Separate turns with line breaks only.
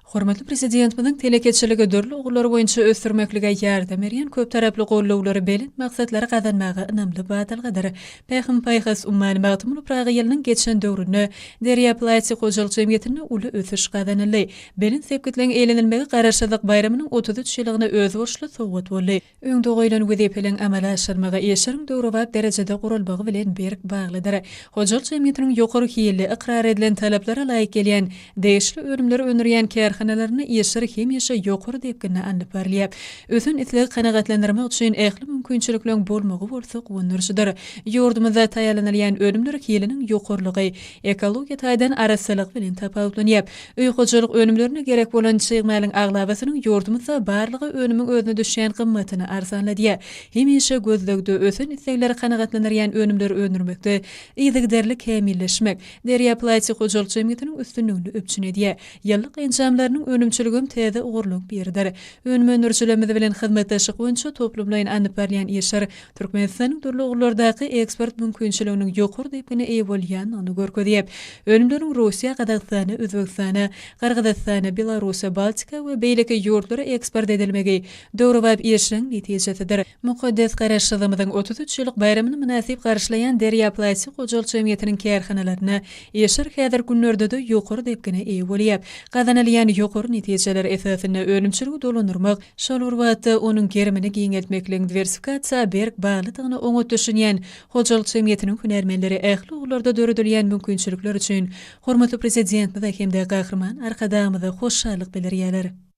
Hormatly Prezidentimiziň telekeçiligi dürli ugurlar boýunça ösdürmeklige ýardam berýän köptaraply gollawlary belent maksatlary gazanmaga ynamly badalgadyr. Pähim-paýhas ummany Magtymguly Pyragy ýylynyň geçen döwründe Derýa Plastik hojalyk jemgyýetinde uly ösüş gazanyldy. Belent sepgitleň eýlenilmegi Garaşsyzlyk baýramynyň 33 ýyllygyna özboluşly sowgat boldy. Öňde goýlan wezipeleriň amala aşyrylmagy işleriň döwrebap derejede guralmagy bilen berk baglydyr. Hojalyk jemgyýetiniň ýokary hilli, ykrar edilen talaplara laýyk gelýän degişli önümleri öndürýän kärhanalarynda işler hemişe ýokary depginde alnyp barylýar. Ösen islegi kanagatlandyrmak üçin ähli mümkinçilikleriň bolmagy bolsa guwandyryjydyr. Ýurdumyzda taýýarlanylýan önümler hiliniň ýokarylygy, ekologiýa taýdan arassalygy bilen tapawutlanýar. Öý hojalyk önümlerine gerek bolan çig malyň aglabasynyň ýurdumyzda barlygy önümiň özüne düşýän gymmatyny arzanladýar. Hemişe gözlegde, ösen islegleri kanagatlandyrýan önümleri öndürmekde yzygiderli kämilleşmek Derýa Plastik hojalyk jemgyýetiniň üstünligini üpjün edýär. Ýyllyk enjamlarynyň önümçiligem täze ugurlaryň biridir. Önüm öndürijilerimiz bilen hyzmatdaşlyk boýunça toplumlaýyn alnyp barylýan işler Türkmenistanyň dürli ugurlardaky eksport mümkinçiliginiň ýokary depgine eýe bolýandygyny görkezýär. Önümleriň Russiýa, Gazagystana, Özbegistana, Gyrgyzystana, Belarusa, Baltika we beýleki ýurtlara eksport edilmegi döwrebap işleň netijesidir. Mukaddes Garaşsyzlygymyzyň 33 ýyllyk baýramyny mynasyp garşylaýan Derýa Plastik hojalyk jemgyýetiniň kärhanalarynda işler häzirki günlerde-de ýokary depgine eýe bolýar. Gazanylýan ýokary netijeler esasynda önümçiligi dolandyrmak, Şol bir wagtda, onuň gerimini giňeltmekligiň diwersifikasiýa berk baglydygyna oňat düşünýän hojalyk jemgyýetiniň hünärmenleri ähli ugurlarda döredilýän mümkinçilikler üçin hormatly Prezidentimize hem-de Gahryman Arkadagymyza hoşallyk bildirýärler.